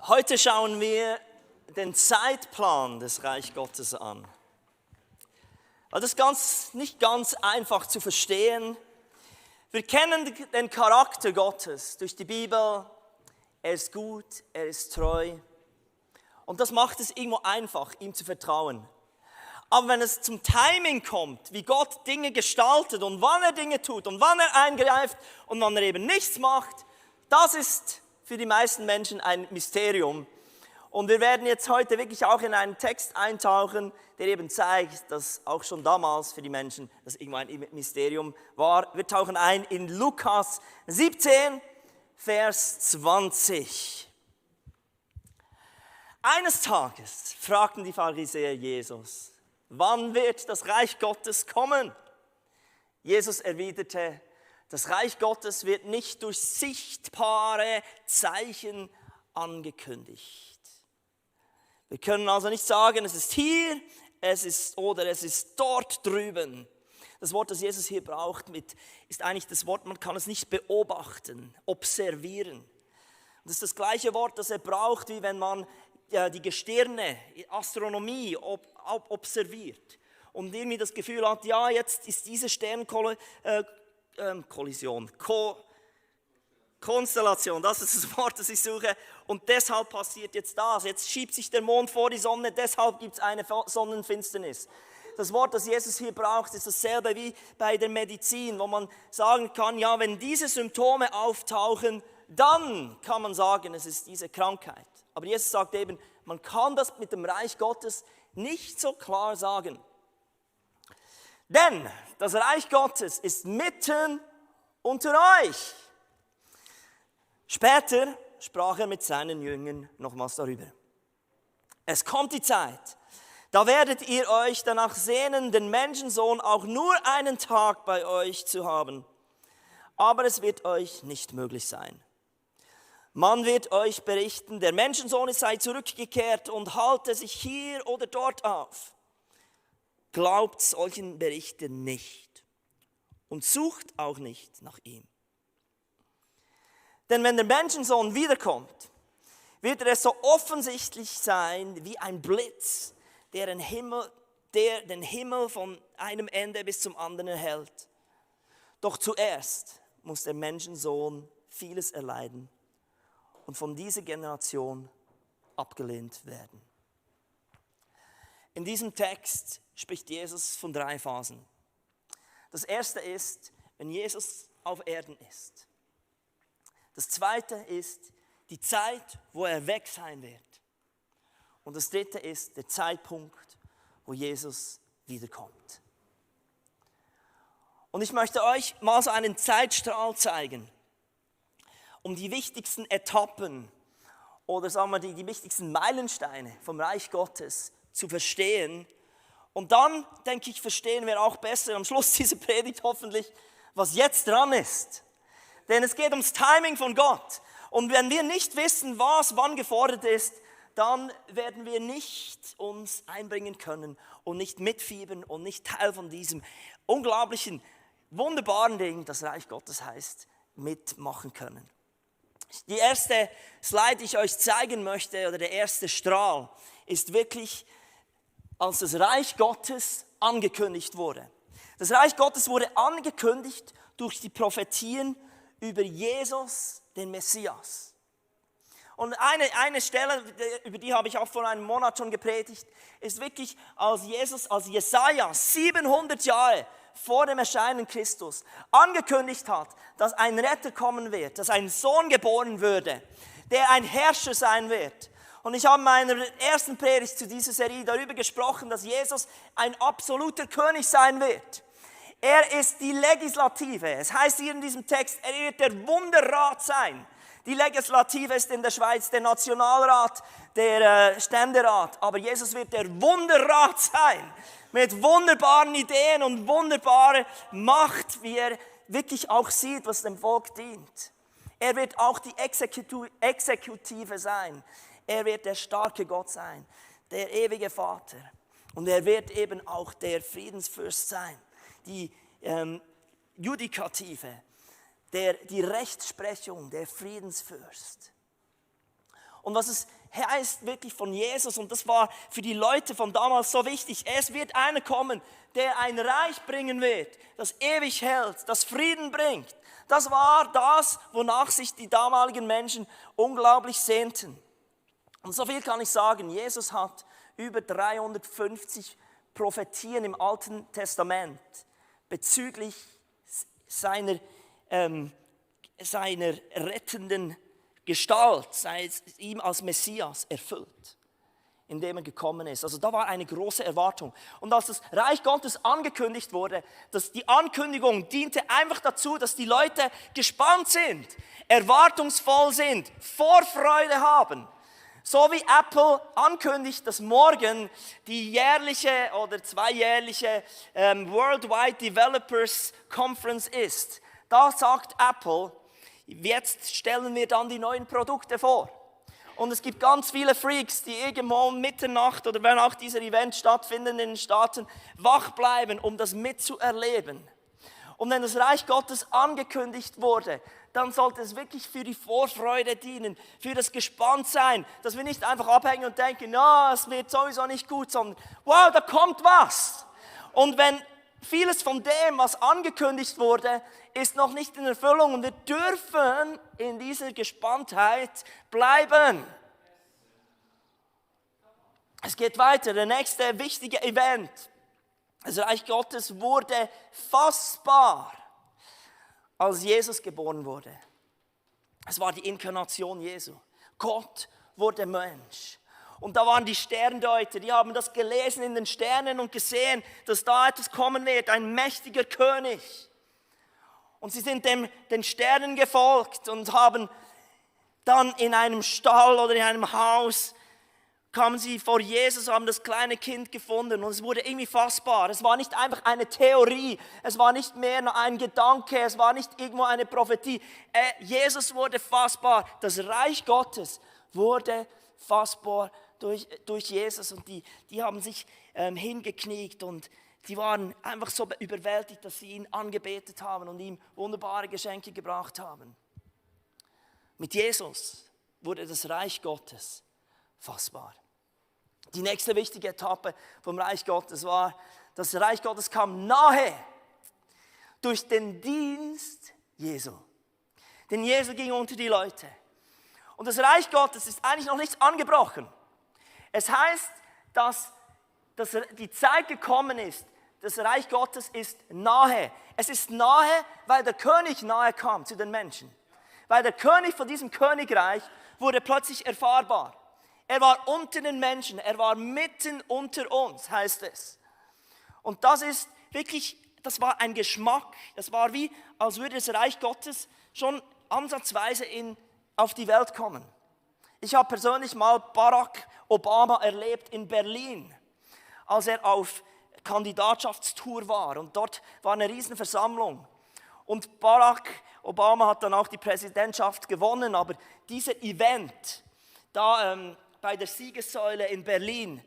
Heute schauen wir den Zeitplan des Reich Gottes an. Das ist nicht ganz einfach zu verstehen. Wir kennen den Charakter Gottes durch die Bibel. Er ist gut, er ist treu. Und das macht es irgendwo einfach, ihm zu vertrauen. Aber wenn es zum Timing kommt, wie Gott Dinge gestaltet und wann er Dinge tut und wann er eingreift und wann er eben nichts macht, das ist für die meisten Menschen ein Mysterium. Und wir werden jetzt heute wirklich auch in einen Text eintauchen, der eben zeigt, dass auch schon damals für die Menschen das irgendwo ein Mysterium war. Wir tauchen ein in Lukas 17, Vers 20. Eines Tages fragten die Pharisäer Jesus: Wann wird das Reich Gottes kommen? Jesus erwiderte: Das Reich Gottes wird nicht durch sichtbare Zeichen angekündigt. Wir können also nicht sagen, es ist hier, es ist dort drüben. Das Wort, das Jesus hier braucht, ist eigentlich das Wort, man kann es nicht beobachten, observieren. Das ist das gleiche Wort, das er braucht, wie wenn man die Gestirne, Astronomie observiert und irgendwie das Gefühl hat, ja, jetzt ist diese Konstellation, das ist das Wort, das ich suche, und deshalb passiert jetzt das. Jetzt schiebt sich der Mond vor die Sonne, deshalb gibt es eine Sonnenfinsternis. Das Wort, das Jesus hier braucht, ist dasselbe wie bei der Medizin, wo man sagen kann, ja, wenn diese Symptome auftauchen, dann kann man sagen, es ist diese Krankheit. Aber Jesus sagt eben, man kann das mit dem Reich Gottes nicht so klar sagen. Denn das Reich Gottes ist mitten unter euch. Später sprach er mit seinen Jüngern nochmals darüber. Es kommt die Zeit, da werdet ihr euch danach sehnen, den Menschensohn auch nur einen Tag bei euch zu haben. Aber es wird euch nicht möglich sein. Man wird euch berichten, der Menschensohn sei zurückgekehrt und halte sich hier oder dort auf. Glaubt solchen Berichten nicht und sucht auch nicht nach ihm. Denn wenn der Menschensohn wiederkommt, wird er so offensichtlich sein wie ein Blitz, der den Himmel von einem Ende bis zum anderen erhellt. Doch zuerst muss der Menschensohn vieles erleiden und von dieser Generation abgelehnt werden. In diesem Text spricht Jesus von 3 Phasen. Das erste ist, wenn Jesus auf Erden ist. Das zweite ist die Zeit, wo er weg sein wird. Und das dritte ist der Zeitpunkt, wo Jesus wiederkommt. Und ich möchte euch mal so einen Zeitstrahl zeigen, um die wichtigsten Etappen oder sagen wir die wichtigsten Meilensteine vom Reich Gottes zu verstehen. Und dann, denke ich, verstehen wir auch besser am Schluss dieser Predigt hoffentlich, was jetzt dran ist. Denn es geht ums Timing von Gott. Und wenn wir nicht wissen, was wann gefordert ist, dann werden wir nicht uns einbringen können und nicht mitfiebern und nicht Teil von diesem unglaublichen, wunderbaren Ding, das Reich Gottes heißt, mitmachen können. Die erste Slide, die ich euch zeigen möchte, oder der erste Strahl, ist wirklich, als das Reich Gottes angekündigt wurde. Das Reich Gottes wurde angekündigt durch die Prophetien über Jesus, den Messias. Und eine Stelle, über die habe ich auch vor einem Monat schon gepredigt, ist wirklich, als Jesaja 700 Jahre vor dem Erscheinen Christus angekündigt hat, dass ein Retter kommen wird, dass ein Sohn geboren würde, der ein Herrscher sein wird. Und ich habe in meiner ersten Predigt zu dieser Serie darüber gesprochen, dass Jesus ein absoluter König sein wird. Er ist die Legislative. Es heißt hier in diesem Text, er wird der Wunderrat sein. Die Legislative ist in der Schweiz der Nationalrat, der Ständerat. Aber Jesus wird der Wunderrat sein. Mit wunderbaren Ideen und wunderbarer Macht, wie er wirklich auch sieht, was dem Volk dient. Er wird auch die Exekutive sein. Er wird der starke Gott sein, der ewige Vater. Und er wird eben auch der Friedensfürst sein. Die Judikative, die Rechtsprechung, der Friedensfürst. Und was es heißt wirklich von Jesus und das war für die Leute von damals so wichtig. Es wird einer kommen, der ein Reich bringen wird, das ewig hält, das Frieden bringt. Das war das, wonach sich die damaligen Menschen unglaublich sehnten. Und so viel kann ich sagen, Jesus hat über 350 Prophetien im Alten Testament bezüglich seiner rettenden Gestalt, sei es ihm als Messias erfüllt, indem er gekommen ist. Also da war eine große Erwartung. Und als das Reich Gottes angekündigt wurde, dass die Ankündigung diente einfach dazu, dass die Leute gespannt sind, erwartungsvoll sind, Vorfreude haben. So wie Apple ankündigt, dass morgen die jährliche oder zweijährliche Worldwide Developers Conference ist. Da sagt Apple, jetzt stellen wir dann die neuen Produkte vor. Und es gibt ganz viele Freaks, die irgendwo um Mitternacht oder wenn auch dieser Event stattfindet in den Staaten, wach bleiben, um das mitzuerleben. Und wenn das Reich Gottes angekündigt wurde, dann sollte es wirklich für die Vorfreude dienen, für das Gespanntsein, dass wir nicht einfach abhängen und denken, no, es wird sowieso nicht gut, sondern wow, da kommt was. Und wenn vieles von dem, was angekündigt wurde, ist noch nicht in Erfüllung und wir dürfen in dieser Gespanntheit bleiben. Es geht weiter, der nächste wichtige Event. Das Reich Gottes wurde fassbar, als Jesus geboren wurde. Es war die Inkarnation Jesu. Gott wurde Mensch. Und da waren die Sterndeuter, die haben das gelesen in den Sternen und gesehen, dass da etwas kommen wird, ein mächtiger König. Und sie sind den Sternen gefolgt und haben dann in einem Stall oder in einem Haus kamen sie vor Jesus, haben das kleine Kind gefunden und es wurde irgendwie fassbar. Es war nicht einfach eine Theorie, es war nicht mehr nur ein Gedanke, es war nicht irgendwo eine Prophetie. Jesus wurde fassbar, das Reich Gottes wurde fassbar durch Jesus und die haben sich hingekniet und die waren einfach so überwältigt, dass sie ihn angebetet haben und ihm wunderbare Geschenke gebracht haben. Mit Jesus wurde das Reich Gottes fassbar. Die nächste wichtige Etappe vom Reich Gottes war, das Reich Gottes kam nahe durch den Dienst Jesu. Denn Jesu ging unter die Leute. Und das Reich Gottes ist eigentlich noch nicht angebrochen. Es heißt, dass die Zeit gekommen ist, das Reich Gottes ist nahe. Es ist nahe, weil der König nahe kam zu den Menschen. Weil der König von diesem Königreich wurde plötzlich erfahrbar. Er war unter den Menschen, er war mitten unter uns, heißt es. Und das ist wirklich, das war ein Geschmack. Das war wie, als würde das Reich Gottes schon ansatzweise auf die Welt kommen. Ich habe persönlich mal Barack Obama erlebt in Berlin, als er auf Kandidatschaftstour war. Und dort war eine Riesenversammlung. Und Barack Obama hat dann auch die Präsidentschaft gewonnen. Aber dieser Event, da bei der Siegessäule in Berlin,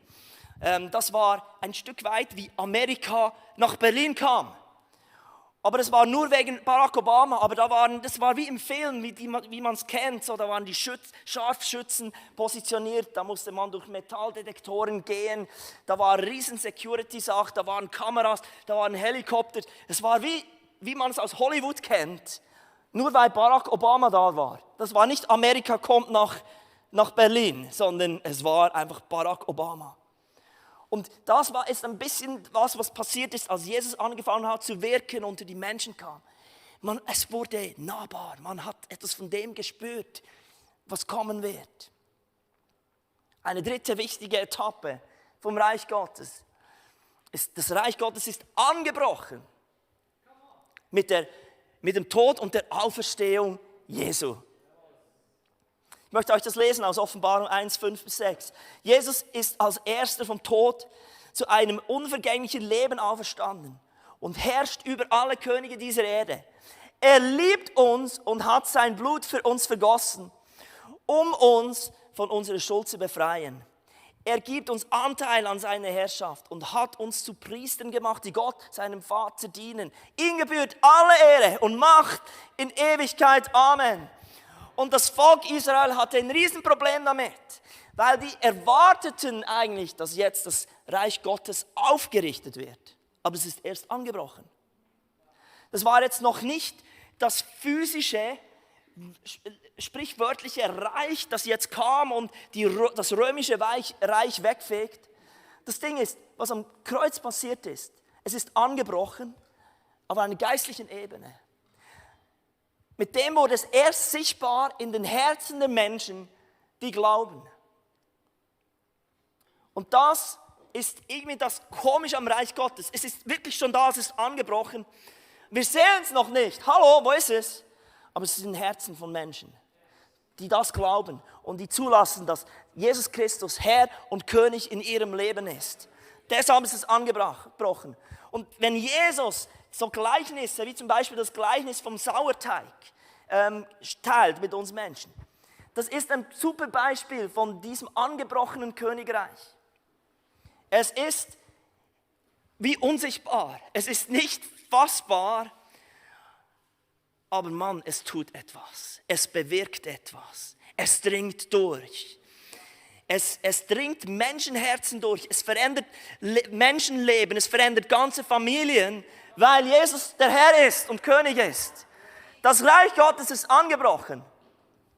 das war ein Stück weit, wie Amerika nach Berlin kam. Aber das war nur wegen Barack Obama, aber das war wie im Film, wie man es kennt. So, da waren die Scharfschützen positioniert, da musste man durch Metalldetektoren gehen, da war riesen Security-Sache, da waren Kameras, da waren Helikopter. Es war wie man es aus Hollywood kennt, nur weil Barack Obama da war. Das war nicht Amerika kommt nach Berlin, sondern es war einfach Barack Obama. Und das ist ein bisschen was passiert ist, als Jesus angefangen hat zu wirken, unter die Menschen kam. Es wurde nahbar, man hat etwas von dem gespürt, was kommen wird. Eine dritte wichtige Etappe vom Reich Gottes ist, das Reich Gottes ist angebrochen mit dem Tod und der Auferstehung Jesu. Ich möchte euch das lesen aus Offenbarung 1, 5-6. Jesus ist als Erster vom Tod zu einem unvergänglichen Leben auferstanden und herrscht über alle Könige dieser Erde. Er liebt uns und hat sein Blut für uns vergossen, um uns von unserer Schuld zu befreien. Er gibt uns Anteil an seiner Herrschaft und hat uns zu Priestern gemacht, die Gott, seinem Vater, dienen. Ihm gebührt alle Ehre und Macht in Ewigkeit. Amen. Und das Volk Israel hatte ein Riesenproblem damit, weil die erwarteten eigentlich, dass jetzt das Reich Gottes aufgerichtet wird. Aber es ist erst angebrochen. Das war jetzt noch nicht das physische, sprichwörtliche Reich, das jetzt kam und das römische Reich wegfegt. Das Ding ist, was am Kreuz passiert ist, es ist angebrochen auf einer geistlichen Ebene. Mit dem wurde es erst sichtbar in den Herzen der Menschen, die glauben. Und das ist irgendwie das Komische am Reich Gottes. Es ist wirklich schon da, es ist angebrochen. Wir sehen es noch nicht. Hallo, wo ist es? Aber es ist in den Herzen von Menschen, die das glauben und die zulassen, dass Jesus Christus Herr und König in ihrem Leben ist. Deshalb ist es angebrochen. Und wenn Jesus so Gleichnisse, wie zum Beispiel das Gleichnis vom Sauerteig, teilt mit uns Menschen, das ist ein super Beispiel von diesem angebrochenen Königreich. Es ist wie unsichtbar. Es ist nicht fassbar. Aber Mann, es tut etwas. Es bewirkt etwas. Es dringt durch. Es dringt Menschenherzen durch. Es verändert Menschenleben. Es verändert ganze Familien, weil Jesus der Herr ist und König ist. Das Reich Gottes ist angebrochen.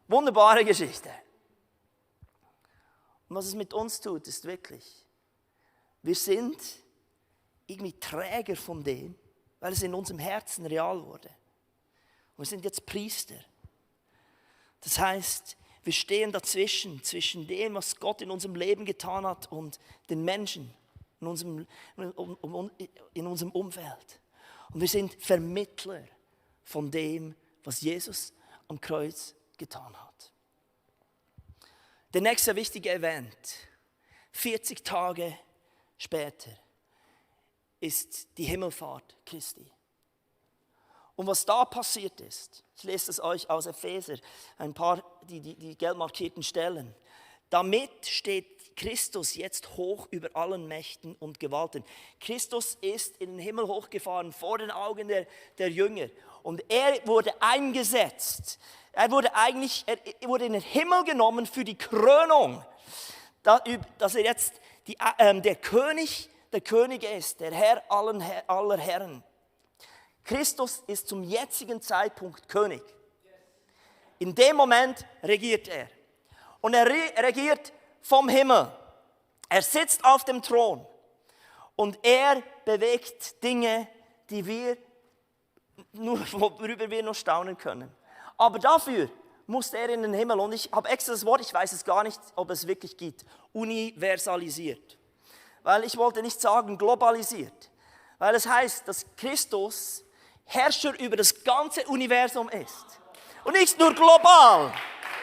Wunderbare Geschichte. Und was es mit uns tut, ist wirklich, wir sind irgendwie Träger von dem, weil es in unserem Herzen real wurde. Und wir sind jetzt Priester. Das heißt, wir stehen dazwischen, zwischen dem, was Gott in unserem Leben getan hat und den Menschen in unserem Umfeld. Und wir sind Vermittler von dem, was Jesus am Kreuz getan hat. Der nächste wichtige Event, 40 Tage später, ist die Himmelfahrt Christi. Und was da passiert ist, ich lese es euch aus Epheser, ein paar, die gelb markierten Stellen. Damit steht Christus jetzt hoch über allen Mächten und Gewalten. Christus ist in den Himmel hochgefahren vor den Augen der Jünger. Und er wurde eingesetzt. Er wurde in den Himmel genommen für die Krönung. Dass er jetzt der König der Könige ist, der Herr aller Herren. Christus ist zum jetzigen Zeitpunkt König. In dem Moment regiert er. Und er regiert vom Himmel. Er sitzt auf dem Thron. Und er bewegt Dinge, worüber wir nur staunen können. Aber dafür musste er in den Himmel. Und ich habe extra das Wort, ich weiß es gar nicht, ob es wirklich gibt, universalisiert. Weil ich wollte nicht sagen globalisiert. Weil es heißt, dass Christus Herrscher über das ganze Universum ist. Und nicht nur global.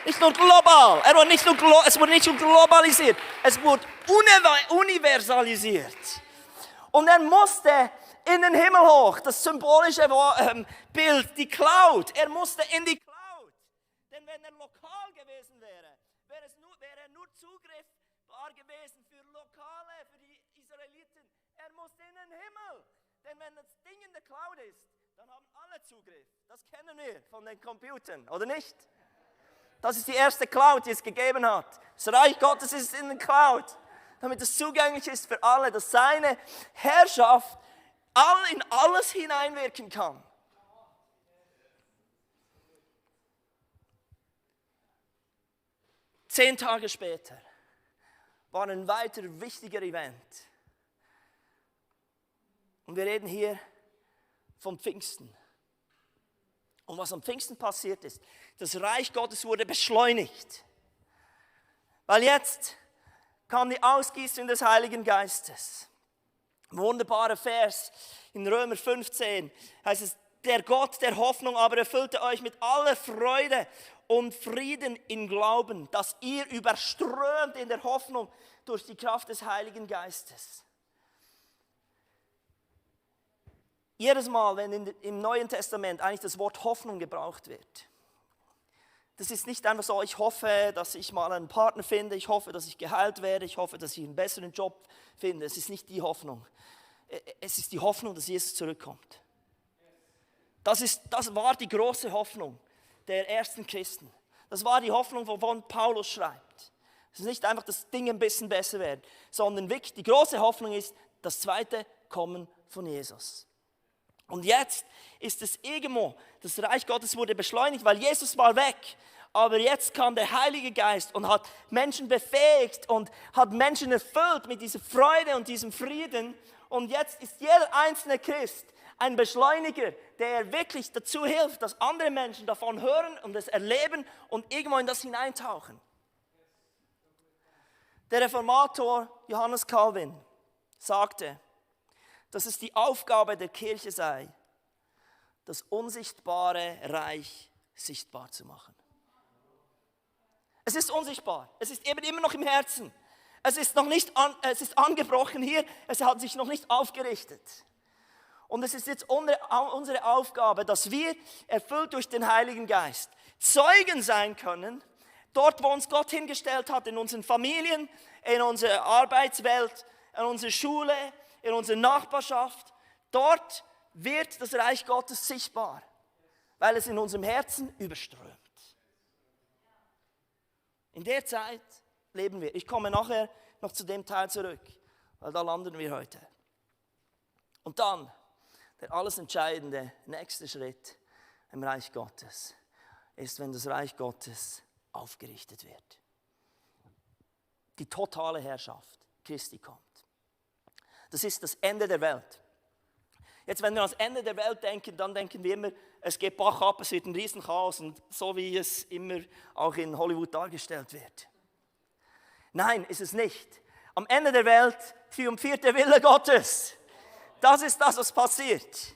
Nicht nur global. Es wurde nicht nur globalisiert. Es wurde universalisiert. Und er musste in den Himmel hoch. Das symbolische Bild, die Cloud. Er musste in die Cloud. Denn wenn er lokal gewesen wäre, wäre er nur zugriffbar gewesen für die Israeliten. Er musste in den Himmel. Denn wenn das Ding in der Cloud ist, dann haben alle Zugriff. Das kennen wir von den Computern, oder nicht? Das ist die erste Cloud, die es gegeben hat. Das Reich Gottes ist in der Cloud, damit es zugänglich ist für alle, dass seine Herrschaft in alles hineinwirken kann. Zehn Tage später war ein weiterer wichtiger Event. Und wir reden hier von Pfingsten. Und was am Pfingsten passiert ist, das Reich Gottes wurde beschleunigt. Weil jetzt kam die Ausgießung des Heiligen Geistes. Ein wunderbarer Vers in Römer 15 heißt es, der Gott der Hoffnung aber erfüllte euch mit aller Freude und Frieden im Glauben, dass ihr überströmt in der Hoffnung durch die Kraft des Heiligen Geistes. Jedes Mal, wenn im Neuen Testament eigentlich das Wort Hoffnung gebraucht wird, das ist nicht einfach so, ich hoffe, dass ich mal einen Partner finde, ich hoffe, dass ich geheilt werde, ich hoffe, dass ich einen besseren Job finde. Es ist nicht die Hoffnung. Es ist die Hoffnung, dass Jesus zurückkommt. Das war die große Hoffnung der ersten Christen. Das war die Hoffnung, wovon Paulus schreibt. Es ist nicht einfach, dass Dinge ein bisschen besser werden, sondern wirklich die große Hoffnung ist das zweite Kommen von Jesus. Und jetzt ist es irgendwo, das Reich Gottes wurde beschleunigt, weil Jesus war weg. Aber jetzt kam der Heilige Geist und hat Menschen befähigt und hat Menschen erfüllt mit dieser Freude und diesem Frieden. Und jetzt ist jeder einzelne Christ ein Beschleuniger, der wirklich dazu hilft, dass andere Menschen davon hören und es erleben und irgendwo in das hineintauchen. Der Reformator Johannes Calvin sagte, dass es die Aufgabe der Kirche sei, das unsichtbare Reich sichtbar zu machen. Es ist unsichtbar, es ist eben immer noch im Herzen. Es ist angebrochen hier, es hat sich noch nicht aufgerichtet. Und es ist jetzt unsere Aufgabe, dass wir, erfüllt durch den Heiligen Geist, Zeugen sein können, dort, wo uns Gott hingestellt hat, in unseren Familien, in unserer Arbeitswelt, in unserer Schule, in unserer Nachbarschaft. Dort wird das Reich Gottes sichtbar, weil es in unserem Herzen überströmt. In der Zeit leben wir. Ich komme nachher noch zu dem Teil zurück, weil da landen wir heute. Und dann der alles entscheidende nächste Schritt im Reich Gottes ist, wenn das Reich Gottes aufgerichtet wird. Die totale Herrschaft Christi kommt. Das ist das Ende der Welt. Jetzt, wenn wir ans Ende der Welt denken, dann denken wir immer, es geht Bach ab, es wird ein Riesenchaos und so wie es immer auch in Hollywood dargestellt wird. Nein, ist es nicht. Am Ende der Welt triumphiert der Wille Gottes. Das ist das, was passiert.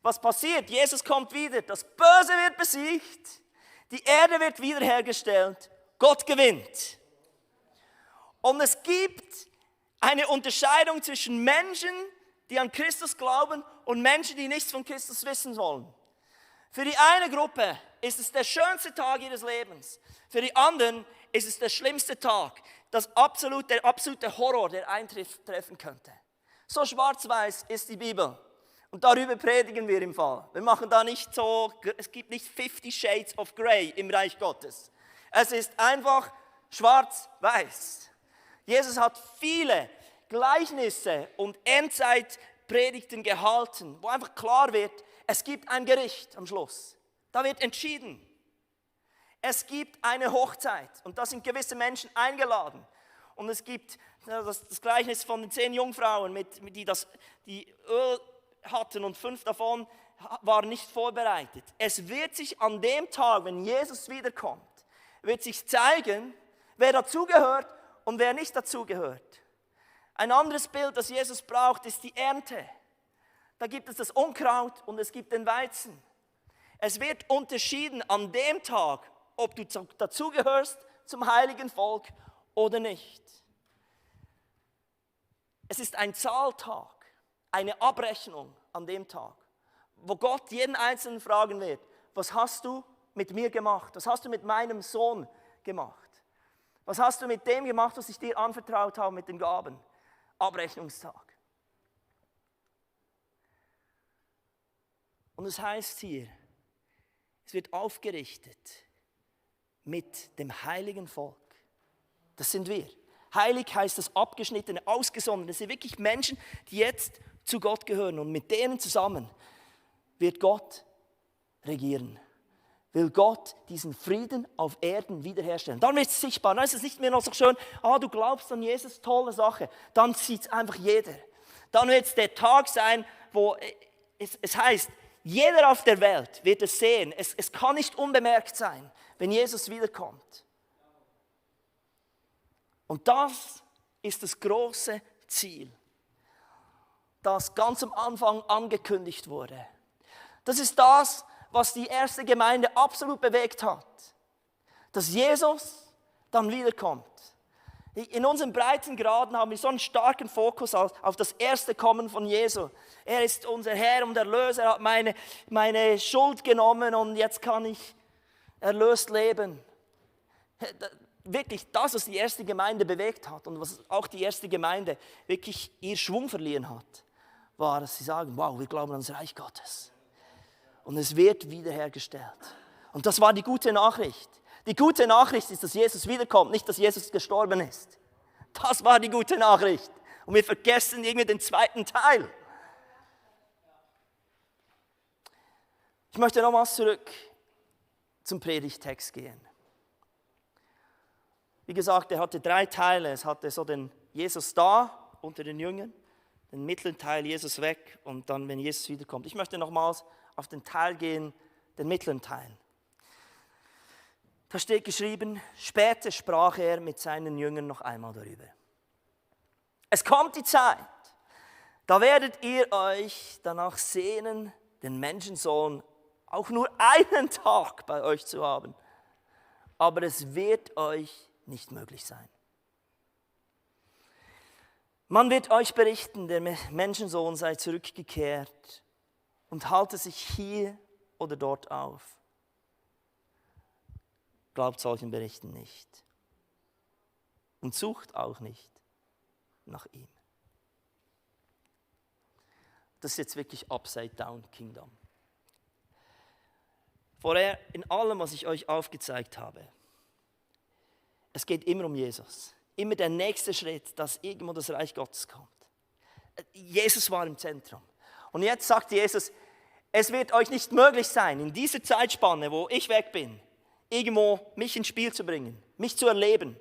Was passiert? Jesus kommt wieder, das Böse wird besiegt, die Erde wird wiederhergestellt, Gott gewinnt. Und es gibt eine Unterscheidung zwischen Menschen, die an Christus glauben und Menschen, die nichts von Christus wissen wollen. Für die eine Gruppe ist es der schönste Tag ihres Lebens. Für die anderen ist es der schlimmste Tag, der absolute Horror, der eintreffen könnte. So schwarz-weiß ist die Bibel. Und darüber predigen wir im Fall. Wir machen da nicht so, es gibt nicht 50 Shades of Grey im Reich Gottes. Es ist einfach schwarz-weiß. Jesus hat viele Gleichnisse und Endzeitpredigten gehalten, wo einfach klar wird, es gibt ein Gericht am Schluss. Da wird entschieden. Es gibt eine Hochzeit und da sind gewisse Menschen eingeladen. Und es gibt das Gleichnis von den 10 Jungfrauen, die Öl hatten und 5 davon waren nicht vorbereitet. Es wird sich an dem Tag, wenn Jesus wiederkommt, wird sich zeigen, wer dazugehört und wer nicht dazugehört. Ein anderes Bild, das Jesus braucht, ist die Ernte. Da gibt es das Unkraut und es gibt den Weizen. Es wird unterschieden an dem Tag, ob du dazugehörst zum heiligen Volk oder nicht. Es ist ein Zahltag, eine Abrechnung an dem Tag, wo Gott jeden Einzelnen fragen wird, was hast du mit mir gemacht? Was hast du mit meinem Sohn gemacht? Was hast du mit dem gemacht, was ich dir anvertraut habe mit den Gaben? Abrechnungstag. Und es heißt hier, es wird aufgerichtet mit dem heiligen Volk. Das sind wir. Heilig heißt das Abgeschnittene, Ausgesonderte. Das sind wirklich Menschen, die jetzt zu Gott gehören. Und mit denen zusammen wird Gott regieren. Will Gott diesen Frieden auf Erden wiederherstellen. Dann wird es sichtbar. Dann ist es nicht mehr noch so schön, du glaubst an Jesus, tolle Sache. Dann sieht es einfach jeder. Dann wird es der Tag sein, wo es heißt, jeder auf der Welt wird es sehen. Es kann nicht unbemerkt sein, wenn Jesus wiederkommt. Und das ist das große Ziel, das ganz am Anfang angekündigt wurde. Das ist das, was die erste Gemeinde absolut bewegt hat. Dass Jesus dann wiederkommt. In unseren Breitengraden haben wir so einen starken Fokus auf das erste Kommen von Jesu. Er ist unser Herr und Erlöser, er hat meine Schuld genommen und jetzt kann ich erlöst leben. Wirklich das, was die erste Gemeinde bewegt hat und was auch die erste Gemeinde wirklich ihr Schwung verliehen hat, war, dass sie sagen, wow, wir glauben an das Reich Gottes. Und es wird wiederhergestellt. Und das war die gute Nachricht. Die gute Nachricht ist, dass Jesus wiederkommt, nicht, dass Jesus gestorben ist. Das war die gute Nachricht. Und wir vergessen irgendwie den zweiten Teil. Ich möchte nochmals zurück zum Predigtext gehen. Wie gesagt, er hatte 3 Teile. Es hatte so den Jesus da unter den Jüngern, den mittleren Teil Jesus weg und dann, wenn Jesus wiederkommt. Ich möchte nochmals auf den Teil gehen, den mittleren Teil. Da steht geschrieben, später sprach er mit seinen Jüngern noch einmal darüber. Es kommt die Zeit, da werdet ihr euch danach sehnen, den Menschensohn auch nur einen Tag bei euch zu haben. Aber es wird euch nicht möglich sein. Man wird euch berichten, der Menschensohn sei zurückgekehrt und halte sich hier oder dort auf. Glaubt solchen Berichten nicht und sucht auch nicht nach ihm. Das ist jetzt wirklich Upside-Down Kingdom. Vorher in allem, was ich euch aufgezeigt habe, es geht immer um Jesus. Immer der nächste Schritt, dass irgendwo das Reich Gottes kommt. Jesus war im Zentrum. Und jetzt sagt Jesus, es wird euch nicht möglich sein, in dieser Zeitspanne, wo ich weg bin, irgendwo mich ins Spiel zu bringen, mich zu erleben.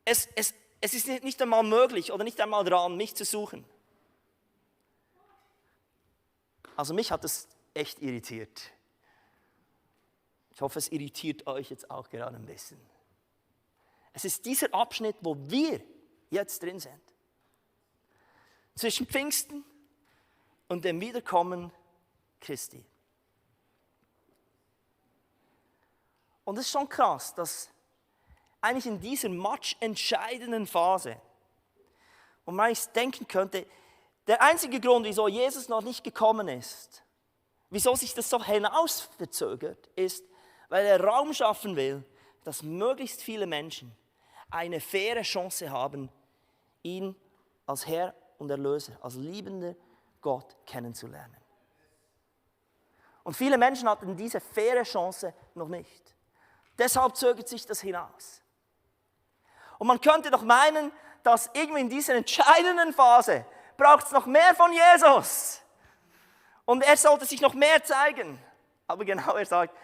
Es ist nicht einmal möglich oder nicht einmal dran, mich zu suchen. Also mich hat es echt irritiert. Ich hoffe, es irritiert euch jetzt auch gerade ein bisschen. Es ist dieser Abschnitt, wo wir jetzt drin sind. Zwischen Pfingsten und dem Wiederkommen Christi. Und es ist schon krass, dass eigentlich in dieser matchentscheidenden Phase, wo man eigentlich denken könnte, der einzige Grund, wieso Jesus noch nicht gekommen ist, wieso sich das so hinausverzögert, ist, weil er Raum schaffen will, dass möglichst viele Menschen eine faire Chance haben, ihn als Herr und Erlöser, als liebender Gott kennenzulernen. Und viele Menschen hatten diese faire Chance noch nicht. Deshalb zögert sich das hinaus. Und man könnte doch meinen, dass irgendwie in dieser entscheidenden Phase braucht es noch mehr von Jesus. Und er sollte sich noch mehr zeigen. Aber genau, er sagt,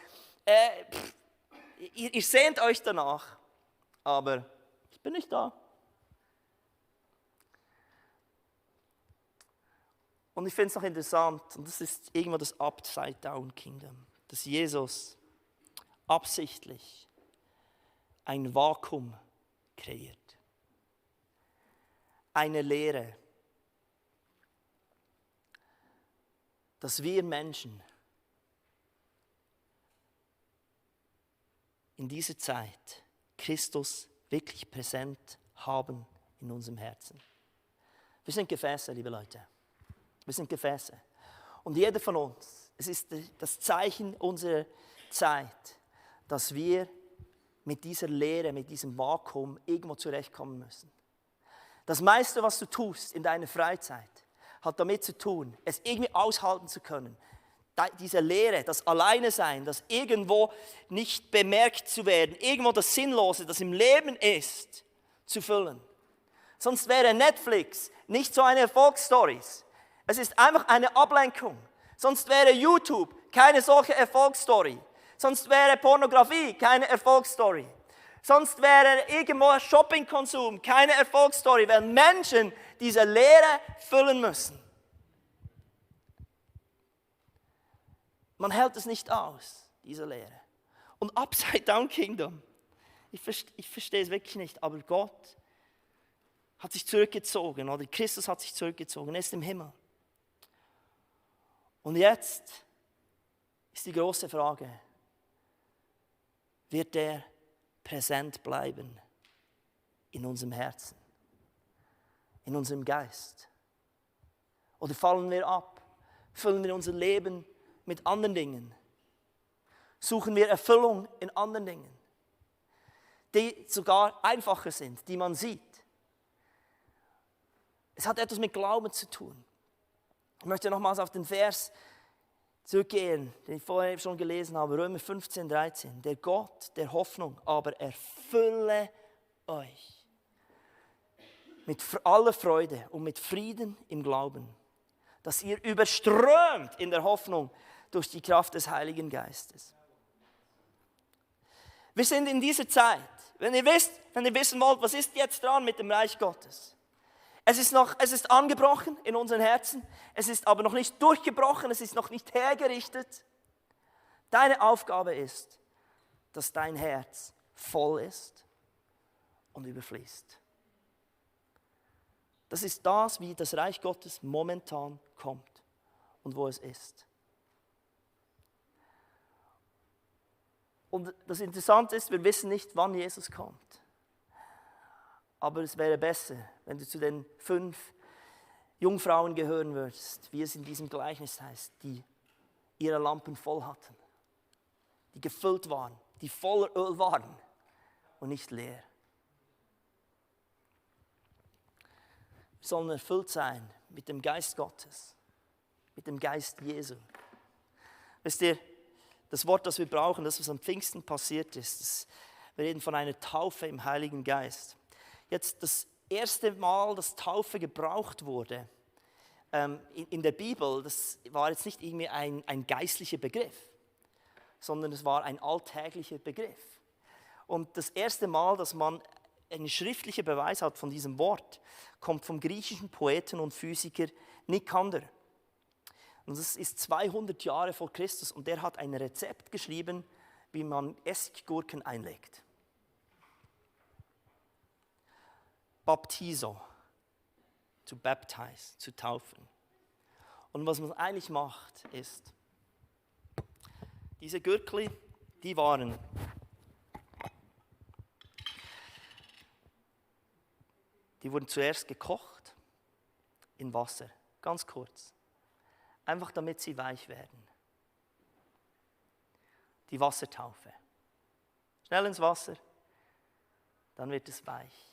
ihr sehnt euch danach, aber ich bin nicht da. Und ich finde es noch interessant, und das ist irgendwo das Upside-Down Kingdom, dass Jesus absichtlich ein Vakuum kreiert. Eine Leere. Dass wir Menschen in dieser Zeit Christus wirklich präsent haben in unserem Herzen. Wir sind Gefäße, liebe Leute. Wir sind Gefäße. Und jeder von uns, es ist das Zeichen unserer Zeit, dass wir mit dieser Leere, mit diesem Vakuum irgendwo zurechtkommen müssen. Das meiste, was du tust in deiner Freizeit, hat damit zu tun, es irgendwie aushalten zu können. Diese Leere, das Alleine-Sein, das irgendwo nicht bemerkt zu werden, irgendwo das Sinnlose, das im Leben ist, zu füllen. Sonst wäre Netflix nicht so eine Erfolgsstory. Es ist einfach eine Ablenkung. Sonst wäre YouTube keine solche Erfolgsstory. Sonst wäre Pornografie keine Erfolgsstory. Sonst wäre irgendwo Shoppingkonsum keine Erfolgsstory, weil Menschen diese Leere füllen müssen. Man hält es nicht aus, diese Leere. Und Upside-Down Kingdom, ich verstehe es wirklich nicht, aber Gott hat sich zurückgezogen, oder Christus hat sich zurückgezogen, er ist im Himmel. Und jetzt ist die große Frage, wird er präsent bleiben in unserem Herzen, in unserem Geist? Oder fallen wir ab? Füllen wir unser Leben mit anderen Dingen? Suchen wir Erfüllung in anderen Dingen, die sogar einfacher sind, die man sieht? Es hat etwas mit Glauben zu tun. Ich möchte nochmals auf den Vers zurückgehen, den ich vorher schon gelesen habe, Römer 15, 13. Der Gott der Hoffnung aber erfülle euch mit aller Freude und mit Frieden im Glauben, dass ihr überströmt in der Hoffnung durch die Kraft des Heiligen Geistes. Wir sind in dieser Zeit, wenn ihr wissen wollt, was ist jetzt dran mit dem Reich Gottes? Es ist angebrochen in unseren Herzen, es ist aber noch nicht durchgebrochen, es ist noch nicht hergerichtet. Deine Aufgabe ist, dass dein Herz voll ist und überfließt. Das ist das, wie das Reich Gottes momentan kommt und wo es ist. Und das Interessante ist, wir wissen nicht, wann Jesus kommt. Aber es wäre besser, wenn du zu den 5 Jungfrauen gehören würdest, wie es in diesem Gleichnis heißt, die ihre Lampen voll hatten, die gefüllt waren, die voller Öl waren und nicht leer. Wir sollen erfüllt sein mit dem Geist Gottes, mit dem Geist Jesu. Wisst ihr, das Wort, das wir brauchen, das, was am Pfingsten passiert ist, wir reden von einer Taufe im Heiligen Geist. Jetzt das erste Mal, dass Taufe gebraucht wurde in der Bibel, das war jetzt nicht irgendwie ein geistlicher Begriff, sondern es war ein alltäglicher Begriff. Und das erste Mal, dass man einen schriftlichen Beweis hat von diesem Wort, kommt vom griechischen Poeten und Physiker Nikander. Und das ist 200 Jahre vor Christus und der hat ein Rezept geschrieben, wie man Essiggurken einlegt. Baptizo, to baptize, zu taufen. Und was man eigentlich macht, ist, diese Gürkli, die wurden zuerst gekocht in Wasser, ganz kurz, einfach damit sie weich werden. Die Wassertaufe. Schnell ins Wasser, dann wird es weich.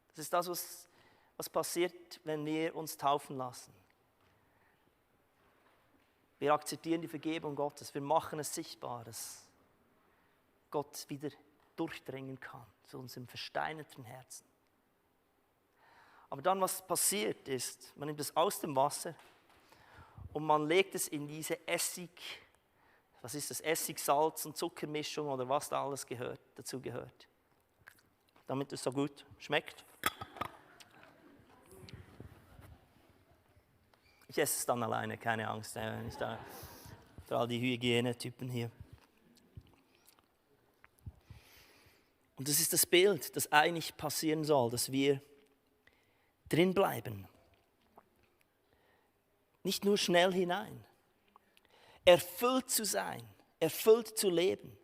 Das ist das, was passiert, wenn wir uns taufen lassen. Wir akzeptieren die Vergebung Gottes, wir machen es sichtbar, dass Gott wieder durchdringen kann zu unserem versteinerten Herzen. Aber dann, was passiert ist, man nimmt es aus dem Wasser und man legt es in diese was ist das, Essig, Salz und Zuckermischung oder was da alles dazu gehört, damit es so gut schmeckt. Ich esse es dann alleine, keine Angst, wenn ich da, für all die Hygienetypen hier. Und das ist das Bild, das eigentlich passieren soll, dass wir drin bleiben. Nicht nur schnell hinein. Erfüllt zu sein, erfüllt zu leben.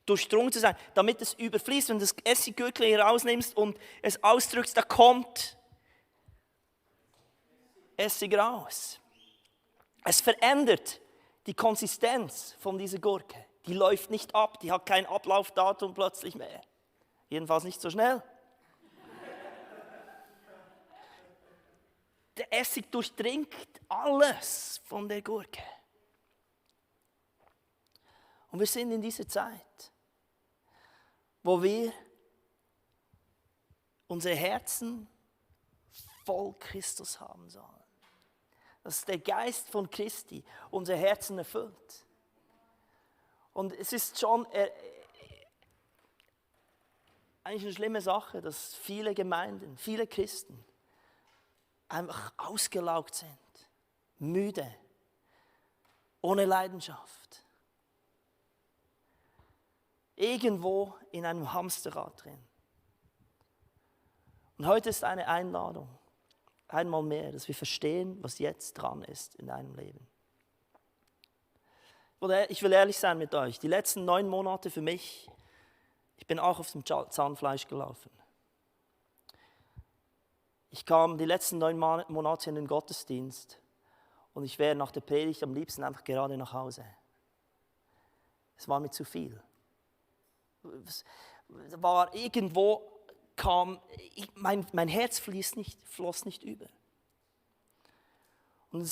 Durchdrungen zu sein, damit es überfließt. Wenn du das Essiggürkli rausnimmst und es ausdrückst, da kommt Essig raus. Es verändert die Konsistenz von dieser Gurke. Die läuft nicht ab, die hat kein Ablaufdatum plötzlich mehr. Jedenfalls nicht so schnell. Der Essig durchdringt alles von der Gurke. Und wir sind in dieser Zeit, wo wir unsere Herzen voll Christus haben sollen. Dass der Geist von Christi unsere Herzen erfüllt. Und es ist schon eigentlich eine schlimme Sache, dass viele Gemeinden, viele Christen einfach ausgelaugt sind, müde, ohne Leidenschaft. Irgendwo in einem Hamsterrad drin. Und heute ist eine Einladung, einmal mehr, dass wir verstehen, was jetzt dran ist in deinem Leben. Ich will ehrlich sein mit euch, die letzten 9 Monate für mich, ich bin auch auf dem Zahnfleisch gelaufen. Ich kam die letzten 9 Monate in den Gottesdienst und ich wäre nach der Predigt am liebsten einfach gerade nach Hause. Es war mir zu viel. Es war irgendwo, mein Herz floss nicht über. Und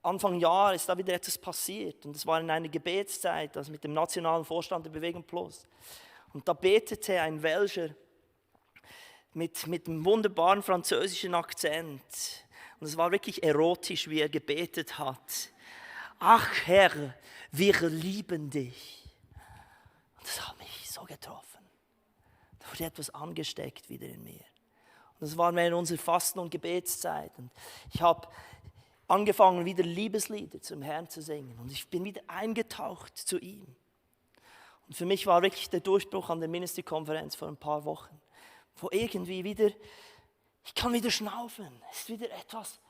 Anfang Jahr ist da wieder etwas passiert. Und das war in einer Gebetszeit, also mit dem nationalen Vorstand der Bewegung Plus. Und da betete ein Welscher mit einem wunderbaren französischen Akzent. Und es war wirklich erotisch, wie er gebetet hat. Ach Herr, wir lieben dich. Und das hat mich so getroffen. Da wurde etwas angesteckt wieder in mir. Und das war während unserer Fasten- und Gebetszeit. Und ich habe angefangen, wieder Liebeslieder zum Herrn zu singen. Und ich bin wieder eingetaucht zu ihm. Und für mich war wirklich der Durchbruch an der Ministry-Konferenz vor ein paar Wochen, wo irgendwie wieder, ich kann wieder schnaufen. Es ist wieder etwas,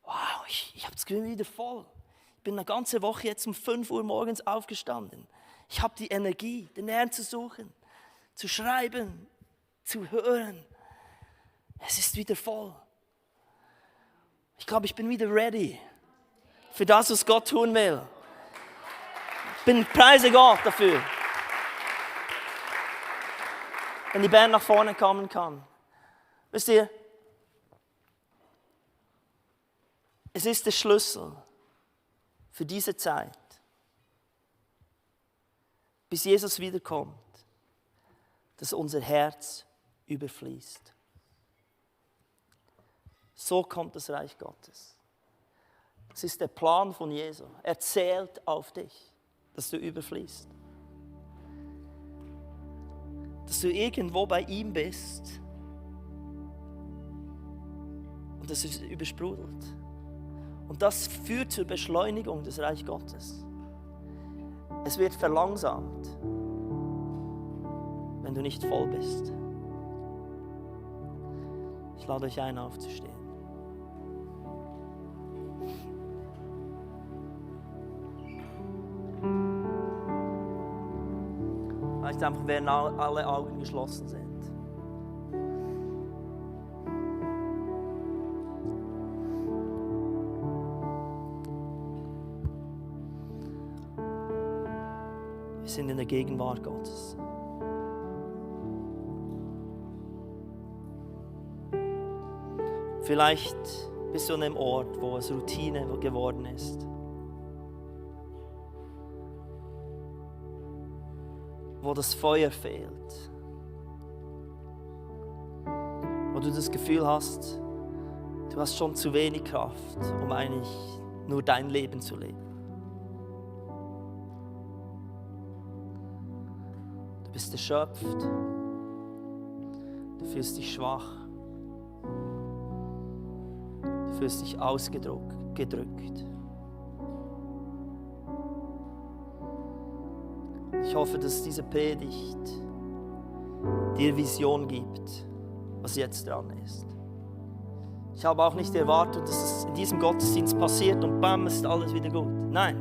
wow, ich habe das Gefühl wieder voll. Ich bin eine ganze Woche jetzt um 5 Uhr morgens aufgestanden. Ich habe die Energie, den Herrn zu suchen, zu schreiben, zu hören. Es ist wieder voll. Ich glaube, ich bin wieder ready für das, was Gott tun will. Preise Gott dafür. Wenn die Band nach vorne kommen kann. Wisst ihr, es ist der Schlüssel für diese Zeit, bis Jesus wiederkommt, dass unser Herz überfließt. So kommt das Reich Gottes. Das ist der Plan von Jesu. Er zählt auf dich, dass du überfließt. Dass du irgendwo bei ihm bist und dass es übersprudelt. Und das führt zur Beschleunigung des Reich Gottes. Es wird verlangsamt, wenn du nicht voll bist. Ich lade euch ein, aufzustehen. Vielleicht einfach, während alle Augen geschlossen sind. Wir sind in der Gegenwart Gottes. Vielleicht bist du an einem Ort, wo es Routine geworden ist. Wo das Feuer fehlt. Wo du das Gefühl hast, du hast schon zu wenig Kraft, um eigentlich nur dein Leben zu leben. Du bist erschöpft. Du fühlst dich schwach. Du fühlst dich ausgedrückt. Ich hoffe, dass diese Predigt dir Vision gibt, was jetzt dran ist. Ich habe auch nicht erwartet, dass es in diesem Gottesdienst passiert und bam, ist alles wieder gut. Nein.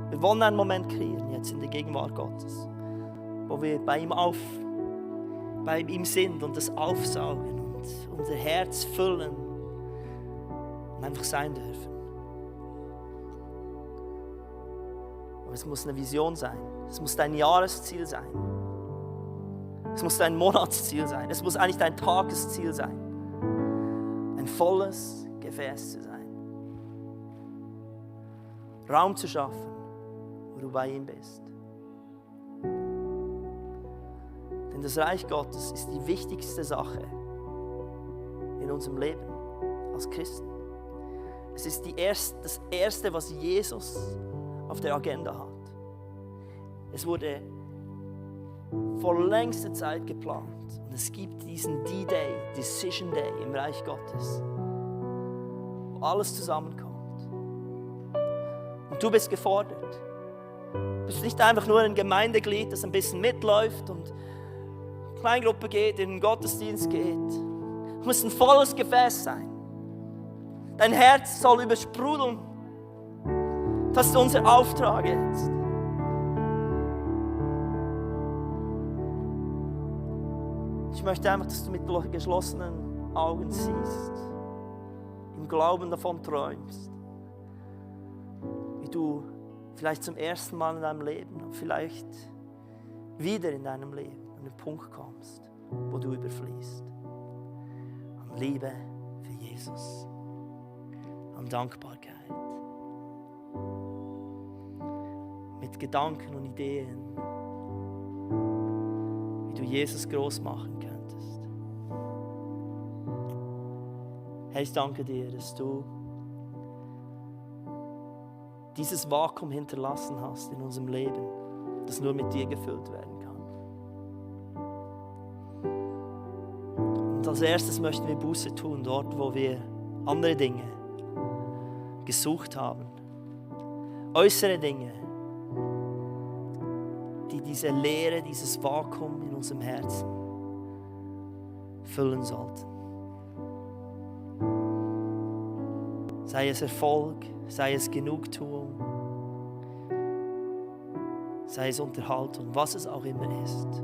Wir wollen einen Moment kreieren, jetzt in der Gegenwart Gottes, wo wir bei ihm sind und das aufsaugen und unser Herz füllen und einfach sein dürfen. Aber es muss eine Vision sein. Es muss dein Jahresziel sein. Es muss dein Monatsziel sein. Es muss eigentlich dein Tagesziel sein. Ein volles Gefäß zu sein. Raum zu schaffen, wo du bei ihm bist. Denn das Reich Gottes ist die wichtigste Sache in unserem Leben als Christen. Es ist das Erste, was Jesus auf der Agenda hat. Es wurde vor längster Zeit geplant und es gibt diesen D-Day, Decision Day im Reich Gottes, wo alles zusammenkommt. Und du bist gefordert. Du bist nicht einfach nur ein Gemeindeglied, das ein bisschen mitläuft und in eine Kleingruppe geht, in den Gottesdienst geht. Du musst ein volles Gefäß sein. Dein Herz soll übersprudeln. Das ist unser Auftrag jetzt. Ich möchte einfach, dass du mit geschlossenen Augen siehst, im Glauben davon träumst, wie du vielleicht zum ersten Mal in deinem Leben, vielleicht wieder in deinem Leben an den Punkt kommst, wo du überfließt. An Liebe für Jesus, an Dankbarkeit. mit Gedanken und Ideen, wie du Jesus groß machen könntest. Herr, ich danke dir, dass du dieses Vakuum hinterlassen hast in unserem Leben, das nur mit dir gefüllt werden kann. Und als erstes möchten wir Buße tun, dort, wo wir andere Dinge gesucht haben. Äußere Dinge, die diese Leere, dieses Vakuum in unserem Herzen füllen sollten. Sei es Erfolg, sei es Genugtuung, sei es Unterhaltung, was es auch immer ist.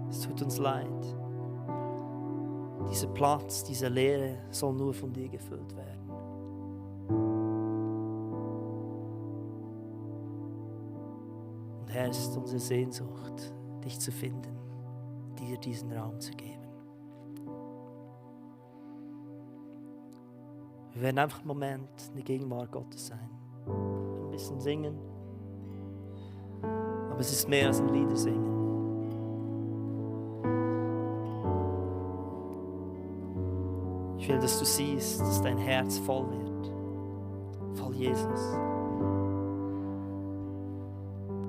Es tut uns leid. Dieser Platz, diese Leere soll nur von dir gefüllt werden. Und Herr, es ist unsere Sehnsucht, dich zu finden, dir diesen Raum zu geben. Wir werden einfach einen Moment in der Gegenwart Gottes sein. Ein bisschen singen. Aber es ist mehr als ein Lieder singen. Ich will, dass du siehst, dass dein Herz voll wird. Voll Jesus.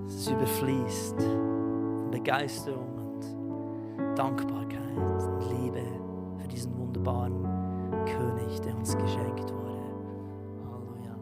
Dass es überfließt von Begeisterung und Dankbarkeit und Liebe für diesen wunderbaren König, der uns geschenkt wurde. Halleluja.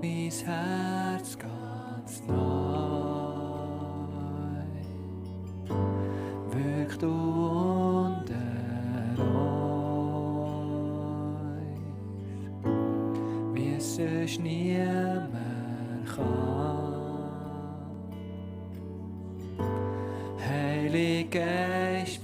Mein Herz ganz neu, wirk du unter uns, wie es sonst niemand kann. Heilige Geist,